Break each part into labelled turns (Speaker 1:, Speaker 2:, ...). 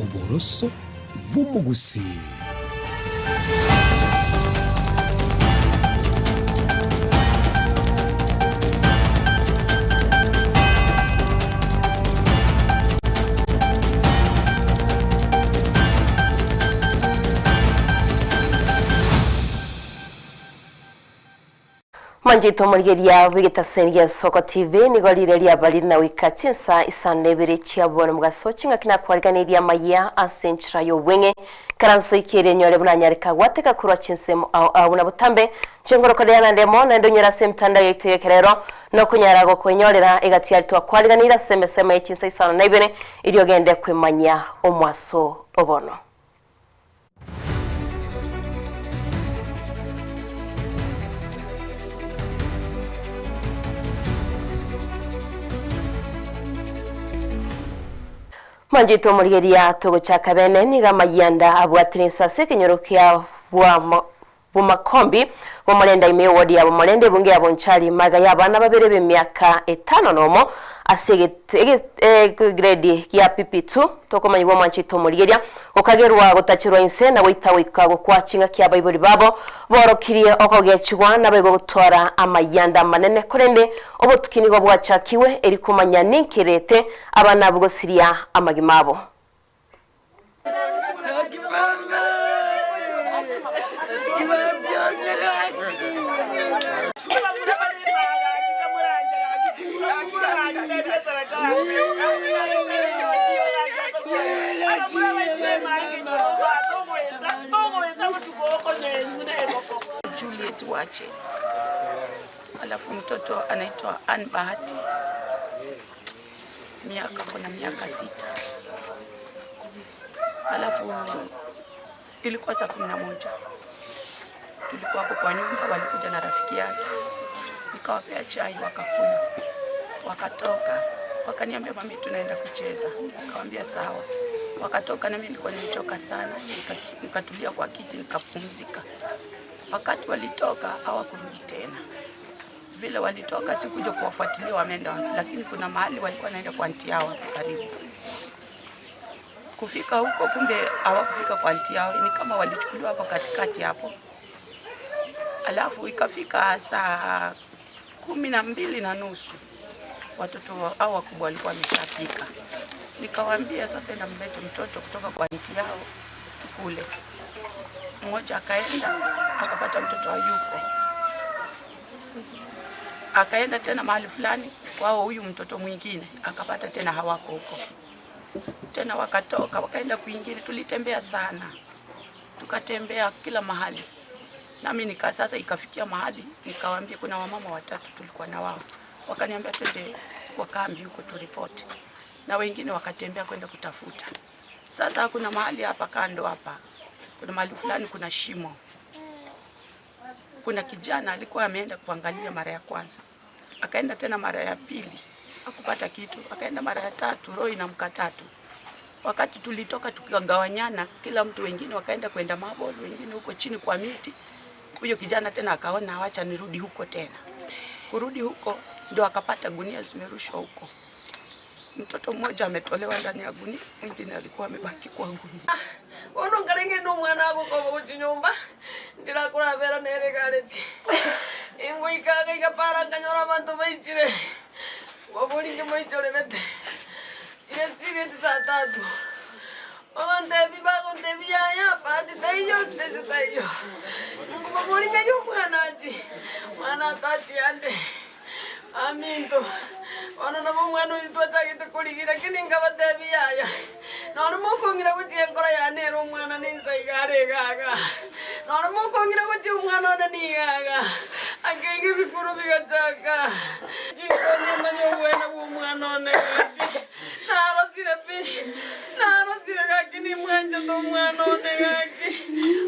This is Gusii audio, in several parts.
Speaker 1: Oboroso bw'omogusii.
Speaker 2: Manchete omorigeria bw'egetaseni gia Soko TV nigo rire riabarire na goika chinsa isano na ibere chia bono mogaso ching'aki nakwariganirie amayia ase enchera y'obweng'e ikaranso ikeria enyore buna nyareka gwateka korwa chinsemo ao ao buna botambe chingorokodea naende mo naende onyore ase emitandao yaito y'ekerero nokonyara gokoinyorera egati yaria twakwariganirie ase emesemo ye chinsa isano na ibere erio ogende kwemanyia omwaso obono. Manchete omorigeria togochaka bene nigo amayianda abwatire inse ase ekenyoro kia Bomakombi, Bomorenda ime y'ewodi ya Bomorenda ebunge ya Bonchari magega y'abana babere b'emiaka etano nomo ase egredi gia PP2 tokomanyigwa omwanchete omorigeria gokagerwa gotacherwa inse na goita goika gokwa chingaki abaibori babo borokirie okogechigwa naboigo gotwara amayianda amanene korende obotuki nigo bwachakigwe eri komanya ninki erete abana abwo gosiria amagima abo.
Speaker 3: Juliet Wache, alafu mtoto anaitwa Ann Bahati, miaka kuna miaka sita, alafu ilikuwa saa 11 tulikuwa hapo kwa nyumba, walikuja na rafiki yake, nikawapea chai wakakunywa, wakatoka wakaniambia, mami, tunaenda kucheza. Nikamwambia sawa. Wakatoka nami nilikuwa nimechoka sana, nikatulia kwa kiti nikapumzika. Wakati walitoka hawakurudi tena. Vile walitoka sikuja kuwafuatilia wameenda wapi, lakini kuna mahali walikuwa naenda kwa anti yao hapo karibu. Kufika huko, kumbe hawakufika kwa anti yao, ni kama walichukuliwa hapo katikati hapo. Alafu ikafika saa 12 na nusu watoto hao wakubwa walikuwa wameshafika. Nikawaambia sasa, enda mlete mtoto kutoka kwa anti yao tukule. Mmoja akaenda akapata mtoto hayuko, akaenda tena mahali fulani kwao huyu mtoto mwingine akapata tena hawako huko tena, wakatoka wakaenda kwingine. Tulitembea sana, tukatembea kila mahali, nami nika sasa ikafikia mahali nikawaambia, kuna wamama watatu tulikuwa na wao, wakaniambia twende kwa kambi huko turipoti, na wengine wakatembea kwenda kutafuta. Sasa kuna mahali hapa kando hapa, kuna mahali fulani kuna shimo, kuna kijana alikuwa ameenda kuangalia mara ya kwanza, akaenda tena mara ya pili hakupata kitu, akaenda mara ya tatu, roho inamkataa tu. Wakati tulitoka tukagawanyana, kila mtu, wengine wakaenda kwenda mabol, wengine huko chini kwa miti. Huyo kijana tena akaona wacha nirudi huko tena. Kurudi huko ndio akapata gunia zimerushwa huko. Mtoto mmoja ametolewa ndani ya gunia, mwingine alikuwa amebaki kwa gunia.
Speaker 4: Bono nkarenge ndi omwana agokoba gochia nyomba, ndirakorabera nere egareti. Ingoika iga iga para nkanyora abanto baichire, nkoboria inche moichorerete, chire chibeti saa tatu. Ogontebia bagontebia yaya bahati taiyo sitese taiyo. Nkobaboria ng'ai omwana achie, mwana atachia ande. Aminto, bono nabo omwana oyio twachagete korigia lakini nkabatebia yaya, nonye mokong'ira gochia enkoro yane ere omwana ninsa iga are iga iga, nonye mokong'ira gochia omwana one niga iga, akeiga ebikuro bigachaka, ginkonya manye obwene bwa omwana one gaki, narosire pi, narosire gaki nimwanchete omwana one gaki,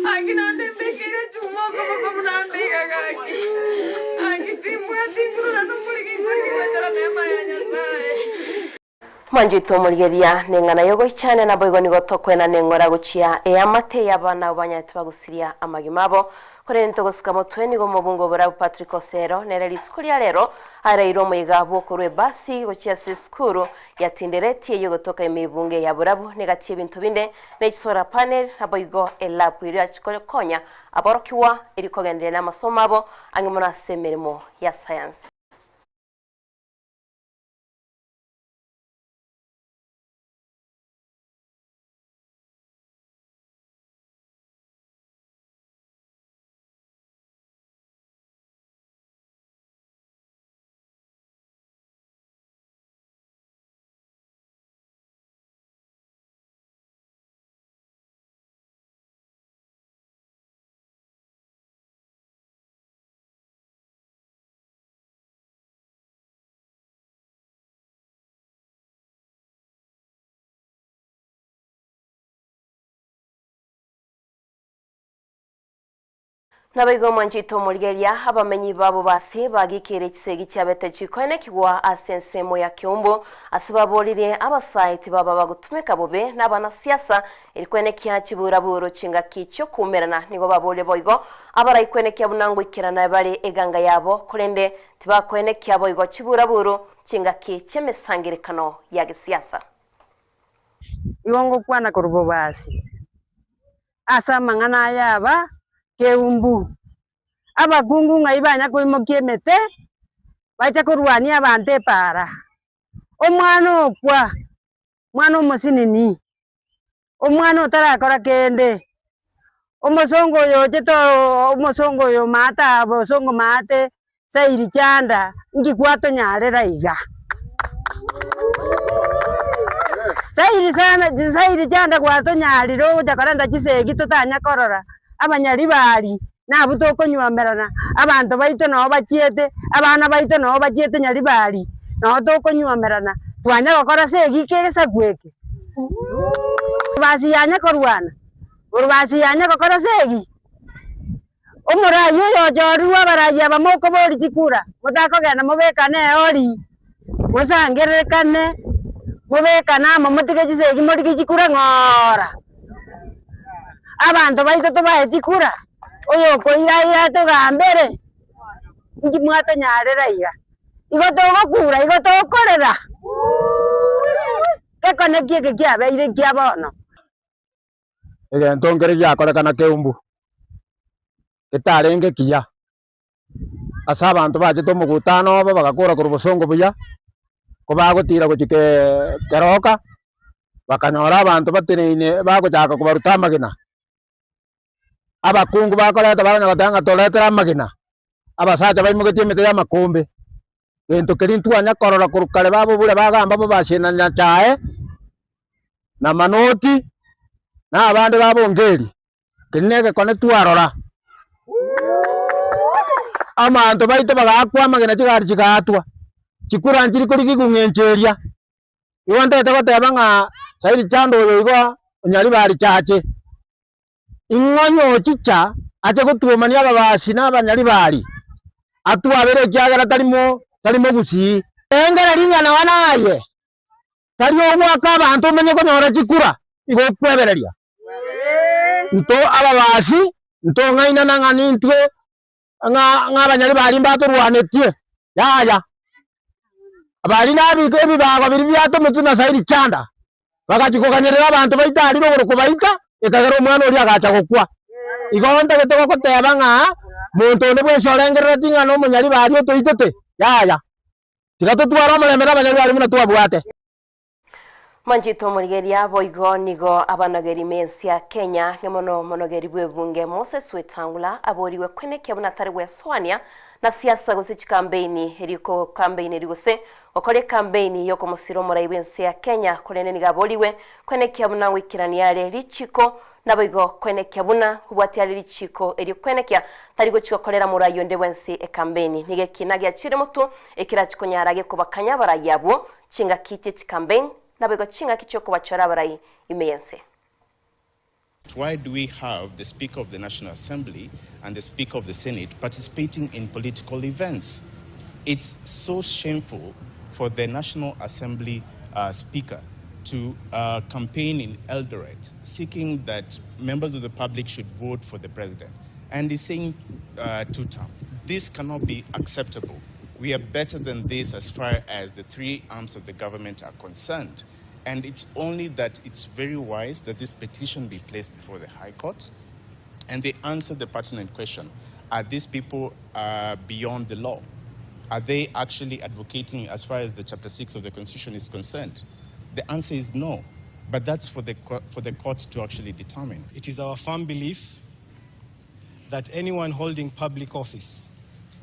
Speaker 4: gaki naende mbekeire echuma okoboko buna nde iga gaki, gaki timbwati nguru naende omorigi inche nkigochera neema ya Nyasaye.
Speaker 2: Mwanchete omorigereria neng'ana y'ogoichania, naboigo nigo tokoenana eng'ora gochia eamate y'abana abwo banyarete bagusiria amagima abo. Korende togosuka motwe nigo omobunge oborabu Patrick Osero nere rituko ria rero araeirwe omoyega bw'okorwa ebasi gochia ase esukuru ya Tindereti eyio egotoka ime ebunge ya Borabu negati y'ebinto binde ne chisolar panel naboigo elab erio achie konya aborokigwa erio kogendereria namasomo abo ang'e mono ase emeremo ya sayansi. Naboigo mwanchete omorigereria, abamenyi babo b'ase bagikeire chisegi chiabete chikoenekigwa ase ensemo ya Keumbu, ase baboririe abasae tibaba bagotumeka bobe nabanasiasa, eri kwenekia chiburaburu chingaki chi'okoumerana. Nigo baborie boigo abarai kwenekia buna ngoikerana bare eganga yabo, korende tibakoenekia boigo chiburaburu chingaki chi'emesangerekano ya gesiasa.
Speaker 5: Igo ngokwana korwa bobasi ase amang'ana aya aba keumbu, abakungu ng'ai banya koimokia emete, bache korwania abanto epaara, omwana okwa, mwana omosinini, omwana otarakora kende, omosongo oyo ochete oo omosongo oyo maate aa bosongo maate sairi chanda, nki kwatonyarera iga. Sairi sana chisairi chanda gwatonyarire ogocha korenta chisegi totanya korora, abanyaribari nabwo tokonywomerana, abanto baito noo bachiete, abana baito noo bachiete nyaribari, noo tokonywomerana, twanya gokora segi ki egesaku eke. Basi yanya korwana, borobasi yanya gokora segi. Omoraai oyo ochorirwe abaraai aba mokoboria chikura, motakogenda mobekane eori, mosangererekane, mobekane amo motige chisegi morigie chikura ng'oora. Abanto baito tobae chikura, oyo okoira aire atogambere, inki mwatonyarera iga? Igo togokura, igo tokorera, gekone ki eke kiabeire nkia bono.
Speaker 6: Egento nkere giakorekana keumbu, getarenge kiya, ase abanto bachete omogutano obo bagakora korwa bosongo buya, ko bagotira gochia kee keroka, bakanyora abanto bateneine bagochaka kobaruta amagena. Abakungu bakoreta bakonya goteba ng'a toretere amagena, abasacha baimogetie emete ya amakombe, gento keria ntwanya korora korwa kare babobura bagamba bobasina Nyasae, na manoti, na abande babongeri, keria na egekone twarora. Abanto baito bagaakwa amagena chigari chigaatwa, chikura nchiri korigigwa ng'encho eria. Igo ntagete goteba ng'a sairi chando oyo igo onyaribari chache, ing'o nyochicha ache gotuomania ababasi na abanyaribari, atwabere ekiagera tari mo tari mogusii. Engera ring'ana one aye, tari ogoaka abanto omenye konyora chikura, igo okwebereria. Nto ababasi ntong'ainana ng'a nintwe ng'a ng'a abanyaribari mbatorwanetie, yaya. Baria nabike ebibago biria biatometwe na Sairi chanda, bagachia koganyerera abanto baito aria rogoro kobaita, ekagera omwana oria agacha gokwa. Igo ntagete gogoteba ng'a monto onde bwensi orengereretie ng'a nomonyaribari otoitete, yaya. Tiga totware omorembe nabanyaribari buna twabwate.
Speaker 2: Manchete omorigeria boigo nigo abanogeri mensi ya Kenya ng'e mono omonogeri bw'ebunge Moses Wetangula aborigwe kwenekia buna tari gwesoania na siasa gose chikambeini eriko kambeini eri gose gokora ekambeini yokomosira omorai bw'ense ya Kenya korende nigo aborigwe kwenekia buna goikerania are richiko naboigo kwenekia buna kobwatia are richiko erio kwenekia tari gochia gokorera morai onde bwensi ekambeini nigo ekina giachire motwe ekerachi konyara gekobakanya abarai abwo Chingaki chie chikambeini, naboigo chingaki chi'okobachora abarai ime y'ense.
Speaker 7: Why do we have the Speaker of the National Assembly and the Speaker of the Senate participating in political events? It's so shameful for the National Assembly uh, speaker to uh, campaign in Eldoret, seeking that members of the public should vote for the president. And he's saying uh, two-term. This cannot be acceptable. We are better than this as far as the three arms of the government are concerned. And it's only that it's very wise that this petition be placed before the High Court and they answer the pertinent question Are these people uh, beyond the law? Are they actually advocating as far as the Chapter 6 of the Constitution is concerned? The answer is no. But that's for the, for the court to actually determine.
Speaker 8: It is our firm belief that anyone holding public office,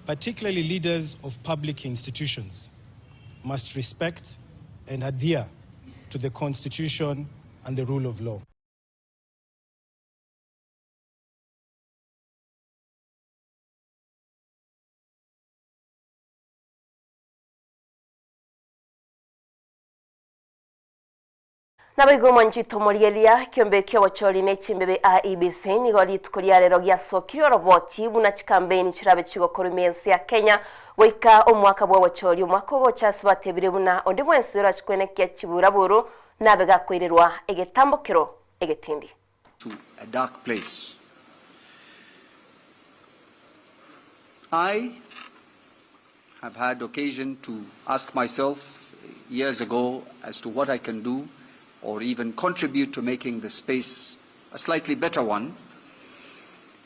Speaker 8: particularly leaders of public institutions, must respect and adhere to the Constitution and the rule of law.
Speaker 2: Naboigo omwanchito omorieria ekiombe ki'obochori ne chimbebe IEBC nigo rituko ria rero giasokirie oroboti buna chikambeini chirabe chigokorwa ime ense ya Kenya goika omwaka bw'obochori omwaka ogocha ase batebire buna onde bwensi orachikwenekia chiburaburu nabe gakoirerwa egetambokero egetindi.
Speaker 9: To a dark place. I have had occasion to ask myself years ago as to what I can do or even contribute to making the space a slightly better one.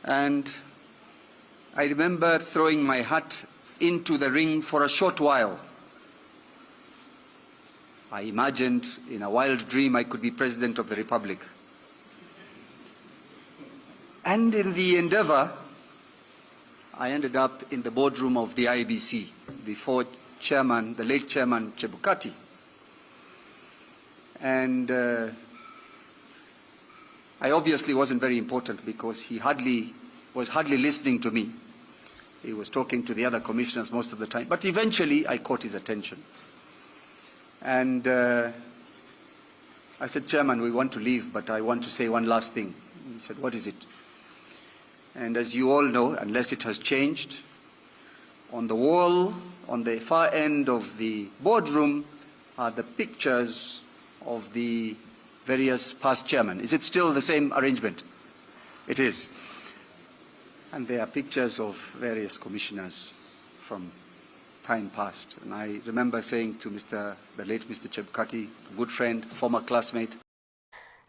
Speaker 9: And I remember throwing my hat into the ring for a short while. I imagined in a wild dream I could be president of the republic. And in the endeavor, I ended up in the boardroom of the IBC before chairman, the late chairman Chebukati. And uh, I obviously wasn't very important because he hardly was hardly listening to me. He was talking to the other commissioners most of the time. But eventually I caught his attention. And uh, I said, Chairman, we want to leave, but I want to say one last thing. He said, What is it? And as you all know, unless it has changed, on the wall, on the far end of the boardroom, are the pictures of the various past chairmen. Is it still the same arrangement? It is. And there are pictures of various commissioners from time past. And I remember saying to Mr. the late Mr. Chebukati, a good friend, former classmate,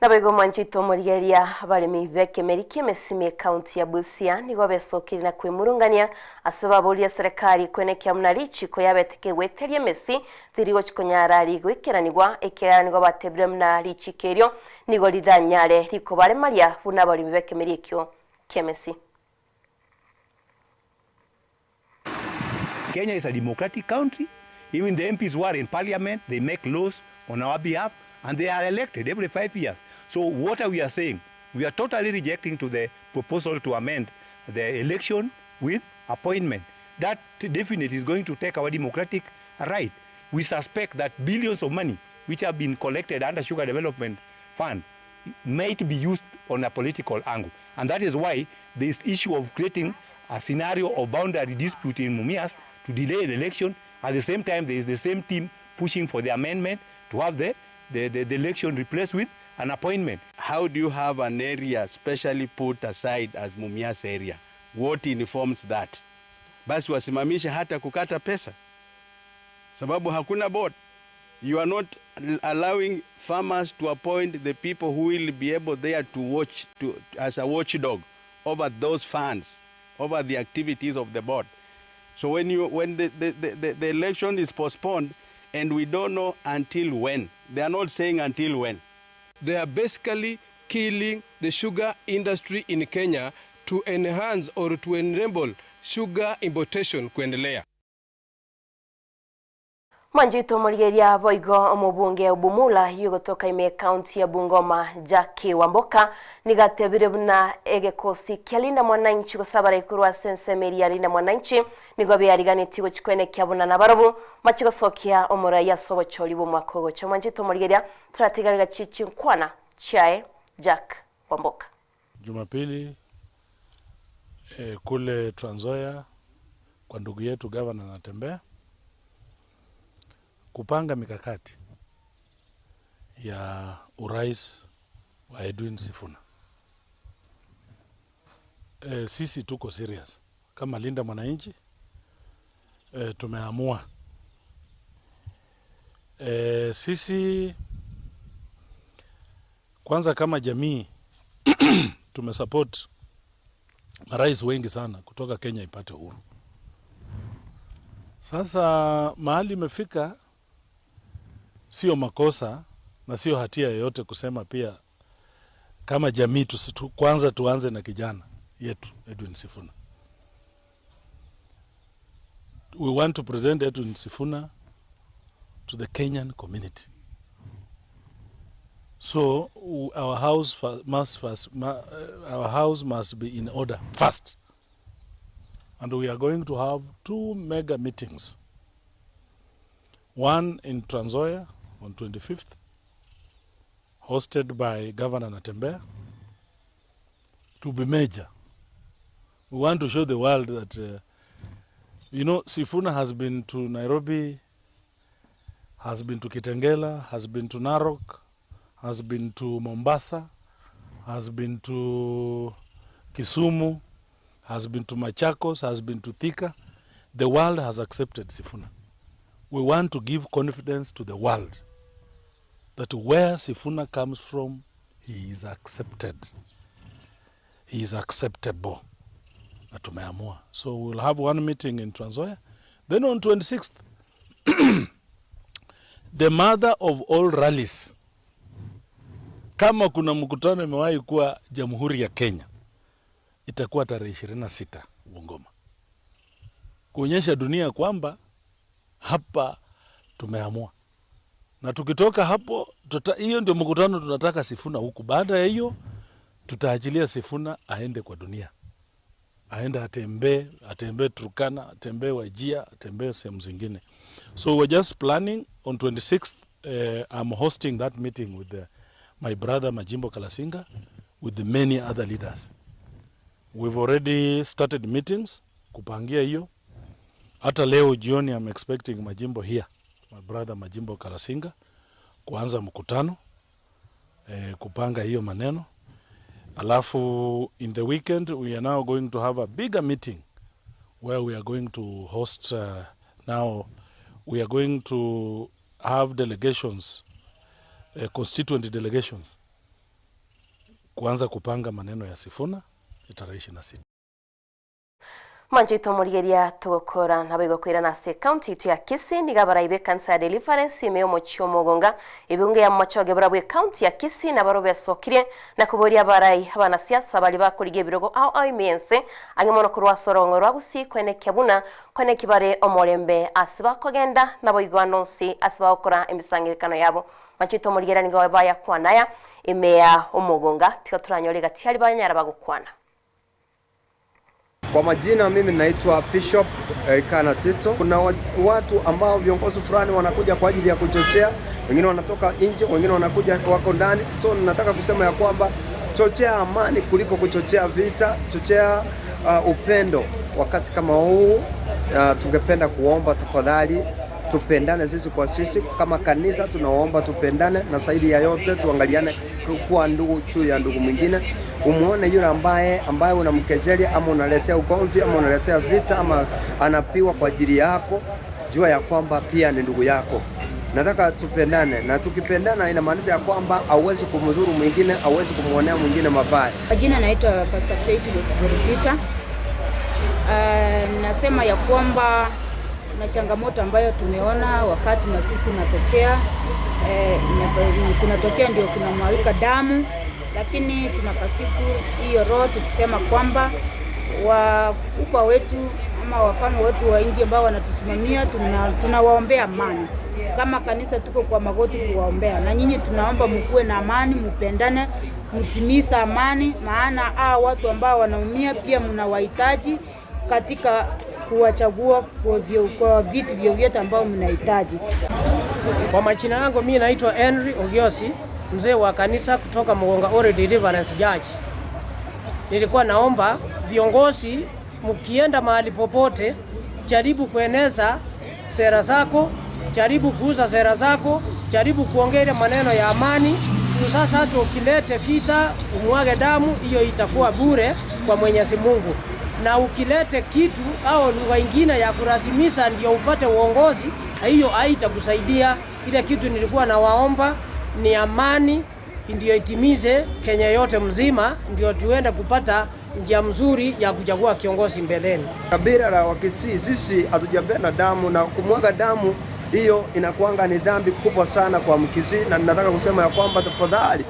Speaker 2: Naboigo mwanchito omorigereria abaremi b'ekemeri ki'emesimi ekaunti ya Busia nigo besokire na kwemurungania ase baboria serikali kwenekia buna richiko yabeteke gweteria emesi tirigochi konyara rigoikeranigwa ekiagera nigo batebire buna richiko erio nigo riranyare rikobaremaria buna abaremi b'ekemeri ekio ki'emesi.
Speaker 10: Kenya is a democratic country. Even the MPs who are in parliament, they make laws on our behalf and they are elected every 5 years. So what are we are saying? We are totally rejecting to the proposal to amend the election with appointment. That definitely is going to take our democratic right. We suspect that billions of money which have been collected under Sugar Development Fund might be used on a political angle. And that is why this issue of creating a scenario of boundary dispute in Mumias to delay the election. At the same time, there is the same team pushing for the amendment to have the, the, the, the election replaced with an appointment.
Speaker 11: How do you have an area specially put aside as Mumias area? What informs that? Basi wasimamishe hata kukata pesa, sababu hakuna board. You are not allowing farmers to appoint the people who will be able there to watch to, as a watchdog over those funds, over the activities of the board. So when, you, when the, the, the, the election is postponed and we don't know until when, they are not saying until when.
Speaker 8: They are basically killing the sugar industry in Kenya to enhance or to enable sugar importation kuendelea.
Speaker 2: Mwanjito omorigeria boigo omobunge Bumula yugotoka ime county ya Bungoma Jackie Wamboka nigatebire buna egekosi kia Linda Mwananchi gosabara ikorwa ase ensemo eria ya Linda Mwananchi nigo beariganetie gochikwenekia buna nabarobu machigosokia omorai ase obochori bwa omwaka ogocha. Mwanjito omorigeria toratigarera chichinkwana chiaye Jack Wamboka.
Speaker 12: Jumapili eh, kule Trans Nzoia kwa ndugu yetu gavana Natembeya kupanga mikakati ya urais wa Edwin Sifuna. E, sisi tuko serious kama Linda Mwananchi e, tumeamua e, sisi kwanza kama jamii tumesupport marais wengi sana kutoka Kenya ipate uhuru. Sasa mahali imefika, sio makosa na sio hatia yoyote kusema pia kama jamii tusitu, kwanza tuanze na kijana yetu Edwin Sifuna. We want to present Edwin Sifuna to the Kenyan community. So our house must first, our house must be in order first. And we are going to have two mega meetings. One in Trans Nzoia on 25th, hosted by Governor Natembeya, to be major. We want to show the world that, Sifuna has been to Nairobi, has been to Kitengela, has been to Narok, has been to Mombasa, has been to Kisumu, has been to Machakos, has been to Thika. The world has accepted Sifuna. We want to give confidence to the world that where Sifuna comes from, he is accepted. He is acceptable. Na tumeamua. So we'll have one meeting in Trans Nzoia. Then on 26th, the mother of all rallies. Kama kuna mkutano imewahi kuwa Jamhuri ya Kenya, itakuwa tarehe 26 Bungoma, kuonyesha dunia kwamba hapa tumeamua. Na tukitoka hapo hiyo ndio mkutano tunataka Sifuna huku. Baada ya hiyo tutaachilia Sifuna aende kwa dunia, aende atembee, atembee Turkana, atembee Wajir, atembee sehemu zingine. So we're just planning on 26th. I'm hosting that meeting with my brother Majimbo Kalasinga, with the many other leaders. We've already started meetings kupangia hiyo. Hata leo jioni I'm expecting Majimbo here, my brother Majimbo Kalasinga, kuanza mkutano kupanga hiyo maneno. Alafu in the weekend we are now going to have a bigger meeting where we are going to host now we are going to have delegations, constituent delegations, kuanza kupanga maneno ya Sifuna tarehe 26.
Speaker 2: Manjito morigeria tugokora nabo igokwira nase county itu ya Kisii niga baraibe kanisa ya Deliverance ime omochio mogonga ebunge ya machoge barabwe county ya Kisii na barobe sokirie na kuboria barai abanasiasa bali bakorigia ebirogo ao ao imiense ang'e mono korwa sorongo rwa Gusii kwene kiabuna kwene kibare omorembe ase bakogenda nabo igwanonsi ase bagokora emisangirikano yabo. Manjito morigeria nigo bayakwanaya ime ya omogonga tiga turanyore gati ari banyara bagokwana.
Speaker 13: Kwa majina mimi naitwa Bishop Elikana Tito. Kuna watu ambao viongozi fulani wanakuja kwa ajili ya kuchochea, wengine wanatoka nje, wengine wanakuja wako ndani. So nataka kusema ya kwamba chochea amani kuliko kuchochea vita, chochea upendo. Wakati kama huu tungependa kuomba tafadhali tupendane sisi kwa sisi kama kanisa, tunaomba tupendane, na zaidi ya yote tuangaliane kuwa ndugu juu ya ndugu mwingine. Umuone yule ambaye unamkejeli ama unaletea ugomvi ama unaletea vita ama anapiwa kwa ajili yako, jua ya kwamba pia ni ndugu yako. Nataka tupendane, na tukipendana inamaanisha ya kwamba hauwezi kumdhuru mwingine, hauwezi kumuonea mwingine mabaya.
Speaker 14: Kwa jina naitwa Pastor Faith Peter. Nasema ya kwamba na changamoto ambayo tumeona wakati masisi natokea, kunatokea ndio kuna mwagika damu, lakini tunakasifu hiyo roho tukisema kwamba wakubwa wetu ama wafalme wetu wengi ambao wanatusimamia tunawaombea amani. Kama kanisa tuko kwa magoti kuwaombea, na nyinyi tunaomba mkuwe na amani, mpendane, mtimize amani, maana hao watu ambao wanaumia pia mnawahitaji katika kuwachagua kwa vitu vyovyote ambao mnahitaji.
Speaker 15: Kwa majina yangu mimi naitwa Henry Ogiosi, mzee wa kanisa kutoka Mugonga Ore Deliverance Church. Nilikuwa naomba viongozi, mkienda mahali popote, jaribu kueneza sera zako, jaribu kuuza sera zako. Jaribu kuongea ile maneno ya amani juu sasa hata ukilete vita umwage damu, hiyo itakuwa bure kwa Mwenyezi Mungu, na ukilete kitu au lugha ingine ya kulazimisha ndio upate uongozi, hiyo haitakusaidia. Ile kitu nilikuwa nawaomba ni amani ndio itimize Kenya yote mzima, ndio tuende kupata njia mzuri ya kuchagua kiongozi mbeleni.
Speaker 13: Kabila la Wakisii sisi hatujapenda damu na kumwaga damu hiyo inakuanga ni dhambi kubwa sana kwa Mkisii, na ninataka kusema ya kwamba tafadhali,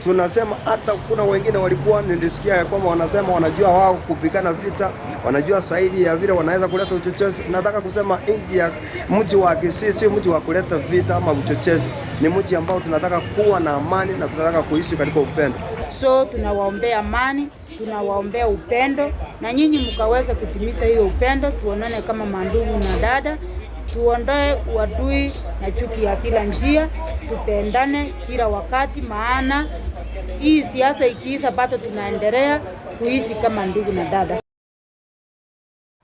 Speaker 13: tunasema hata kuna wengine walikuwa nilisikia ya kwamba wanasema wanajua wao kupigana vita, wanajua zaidi ya vile wanaweza kuleta uchochezi. Nataka kusema nchi ya mji wa Kisii si mji wa kuleta vita ama uchochezi, ni mji ambao tunataka kuwa na amani na tunataka kuishi katika upendo.
Speaker 14: So tunawaombea amani, tunawaombea upendo, na nyinyi mkaweza kutimiza hiyo upendo, tuonane kama mandugu na dada, tuondoe uadui na chuki ya kila njia, tupendane kila wakati, maana hii siasa ikiisha, bado tunaendelea kuishi kama ndugu na dada.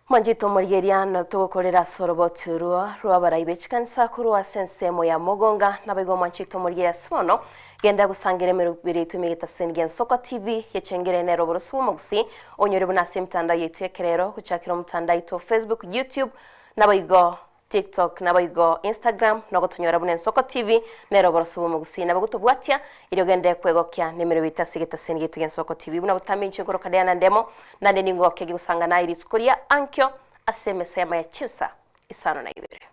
Speaker 2: Mwanchete omorigeria na togokorera ase oroboti orwo rw'abarai be chikanisa korwa ase ensemo ya Mogonga, naboigo omwanchete omorigeria ase bono genda gosangera emeroberi yaito emegetaseni gia Nsoko TV yechengere nere oboroso bw'omogusii onyore buna ase emitandao yaito y'ekerero gochakera omotandao aito Facebook, YouTube naboigo TikTok naboigo Instagram nogotonyora buna Ensoko TV nere oboroso bw'omogusii nabo gotobwatia erio ogende kwegokia nemerero yaito ase egetaseni giaito gia Ensoko TV buna botambe inche nkoroka Diana Ndemo naende ningokia gosanga naye rituko ria ankio ase emesa y'amaya chinsa isano na ibere.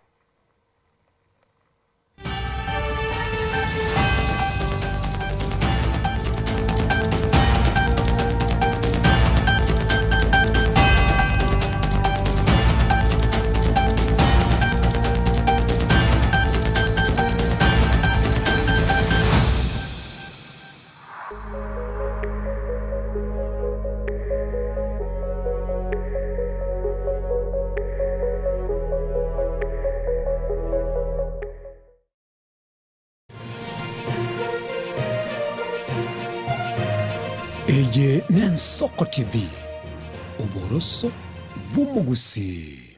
Speaker 1: Eye n'Ensoko TV, oboroso bw'omogusii.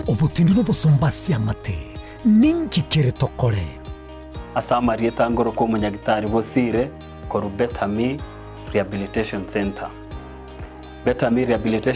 Speaker 1: Obotindi nobosomba ase amate, ninki kere tokore?
Speaker 16: Ase amarieta ngorokwa omonyagitari Bosire korwa Better Me Rehabilitation Centre. Better Me Rehabilitation.